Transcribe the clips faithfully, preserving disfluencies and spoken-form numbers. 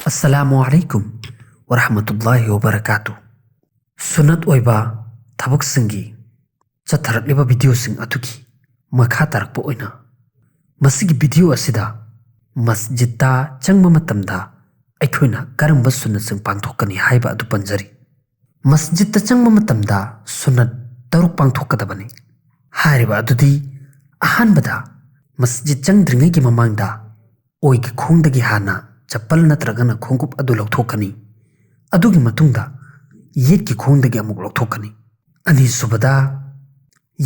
ꯑꯁꯂꯥꯃꯨ ꯑꯂꯥꯏꯀꯨꯝ ꯋꯔꯍꯃꯇꯨꯜꯂꯥꯍꯤ ꯋꯕꯔꯀꯥꯇꯨ꯫ ꯁꯨꯟꯅꯠ ꯑꯣꯏꯕ ꯊꯕꯛꯁꯤꯡꯒꯤ ꯆꯠꯊꯔꯛꯂꯤꯕ ꯚꯤꯗꯤꯑꯣꯁꯤꯡ ꯑꯗꯨꯒꯤ ꯃꯈꯥ ꯇꯥꯔꯛꯄ ꯑꯣꯏꯅ ꯃꯁꯤꯒꯤ ꯚꯤꯗꯤꯑꯣ ꯑꯁꯤꯗ ꯃꯁꯖꯤꯠꯇ ꯆꯪꯕ ꯃꯇꯝꯗ ꯑꯩꯈꯣꯏꯅ ꯀꯔꯝꯕ ꯁꯨꯟꯅꯠꯁꯤꯡ ꯄꯥꯡꯊꯣꯛꯀꯅꯤ ꯍꯥꯏꯕ ꯑꯗꯨ ꯄꯟꯖꯔꯤ꯫ ꯃꯁꯖꯤꯠꯇ ꯆꯪꯕ ꯃꯇꯝꯗ ꯁꯨꯟꯅꯠ ꯇꯔꯨꯛ ꯄꯥꯡꯊꯣꯛꯀꯗꯕꯅꯤ꯫ ꯍꯥꯏꯔꯤꯕ ꯑꯗꯨꯗꯤ, ꯑꯍꯥꯟꯕꯗ, ꯃꯁꯖꯤꯠ ꯆꯪꯗ꯭ꯔꯤꯉꯩꯒꯤ ꯃꯃꯥꯡꯗ ꯑꯣꯏꯒꯤ ꯈꯣꯡꯗꯒꯤ ꯍꯥꯟꯅ ꯆꯄꯜ ꯅꯠꯇ꯭ꯔꯒꯅ ꯈꯣꯡꯎꯞ ꯑꯗꯨ ꯂꯧꯊꯣꯛꯀꯅꯤ꯫ ꯑꯗꯨꯒꯤ ꯃꯇꯨꯡꯗ ꯌꯦꯠꯀꯤ ꯈꯣꯡꯗꯒꯤ ꯑꯃꯨꯛ ꯂꯧꯊꯣꯛꯀꯅꯤ꯫ ꯑꯅꯤꯁꯨꯕꯗ,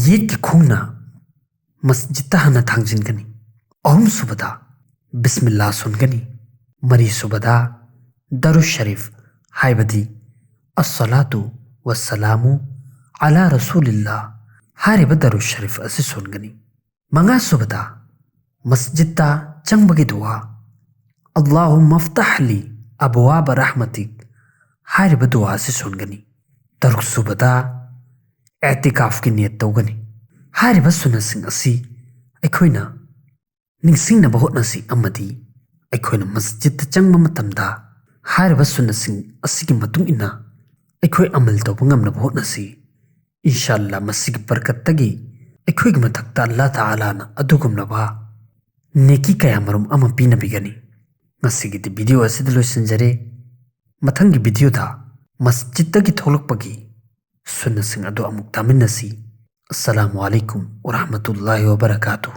ꯌꯦꯠꯀꯤ ꯈꯣꯡꯅ ꯃꯁꯖꯤꯠꯇ ꯍꯥꯟꯅ ꯊꯥꯡꯖꯤꯟꯒꯅꯤ꯫ ꯑꯍꯨꯝꯁꯨꯕꯗ, ꯕꯤꯁꯃꯤꯜꯂꯥ ꯁꯣꯟꯒꯅꯤ꯫ ꯃꯔꯤꯁꯨꯕꯗ, ꯗꯔꯨ ꯁꯔꯤꯐ, ꯍꯥꯏꯕꯗꯤ ꯑꯁꯁꯂꯥꯇꯨ ꯋꯁꯁꯂꯥꯃꯨ ꯑꯂꯥ ꯔꯁꯨꯂꯤꯜꯂꯥ ꯍꯥꯏꯔꯤꯕ ꯗꯔꯨ ꯁꯔꯤꯐ ꯑꯁꯤ ꯁꯣꯟꯒꯅꯤ꯫ ꯃꯉꯥꯁꯨꯕꯗ, ꯃꯁꯖꯤꯠꯇ ꯆꯪꯕꯒꯤ ꯗꯨꯋꯥ, "ꯑꯜꯂꯥꯍꯨꯝꯃ ꯐꯇꯍꯂꯤ ꯑꯕꯋꯥꯕ ꯔꯍꯃꯇꯤꯛ" ꯍꯥꯏꯔꯤꯕ ꯗꯨꯋꯥ ꯑꯁꯤ ꯁꯣꯟꯒꯅꯤ꯫ ꯇꯔꯨꯛꯁꯨꯕꯗ, ꯑꯦꯇꯤꯀꯥꯐꯀꯤ ꯅꯤꯌꯠ ꯇꯧꯒꯅꯤ꯫ ꯍꯥꯏꯔꯤꯕ ꯁꯨꯟꯅꯠꯁꯤꯡ ꯑꯁꯤ ꯑꯩꯈꯣꯏꯅ ꯅꯤꯡꯁꯤꯡꯅꯕ ꯍꯣꯠꯅꯁꯤ ꯑꯃꯗꯤ ꯑꯩꯈꯣꯏꯅ ꯃꯁꯖꯤꯠꯇ ꯆꯪꯕ ꯃꯇꯝꯗ ꯍꯥꯏꯔꯤꯕ ꯁꯨꯟꯅꯠꯁꯤꯡ ꯑꯁꯤꯒꯤ ꯃꯇꯨꯡ ꯏꯟꯅ ꯑꯩꯈꯣꯏ ꯑꯃꯜ ꯇꯧꯕ ꯉꯝꯅꯕ ꯍꯣꯠꯅꯁꯤ꯫ ꯏꯟꯁꯥ ꯑꯜꯂꯥ, ꯃꯁꯤꯒꯤ ꯕꯔꯀꯠꯇꯒꯤ ꯑꯩꯈꯣꯏꯒꯤ ꯃꯊꯛꯇ ꯑꯜꯂꯥ ꯇꯥꯂꯥꯅ ꯑꯗꯨꯒꯨꯝꯂꯕ ꯅꯦꯀꯤ ꯀꯌꯥ ꯃꯔꯨꯝ ꯑꯃ ꯄꯤꯅꯕꯤꯒꯅꯤ꯫ ꯉꯁꯤꯒꯤꯗꯤ ꯚꯤꯗꯤꯑꯣ ꯑꯁꯤꯗ ꯂꯣꯏꯁꯤꯟꯖꯔꯦ꯫ ꯃꯊꯪꯒꯤ ꯚꯤꯗꯤꯑꯣꯗ ꯃꯁꯖꯤꯠꯇꯒꯤ ꯊꯣꯛꯂꯛꯄꯒꯤ ꯁꯨꯟꯅꯠꯁꯤꯡ ꯑꯗꯨ ꯑꯃꯨꯛ ꯇꯥꯃꯤꯟꯅꯁꯤ꯫ ꯑꯁꯁꯂꯥꯃꯨ ꯑꯂꯥꯏꯀꯨꯝ ꯋꯔꯍꯃꯇꯨꯜꯂꯥꯍꯤ ꯋꯕꯔꯀꯥꯇꯨ꯫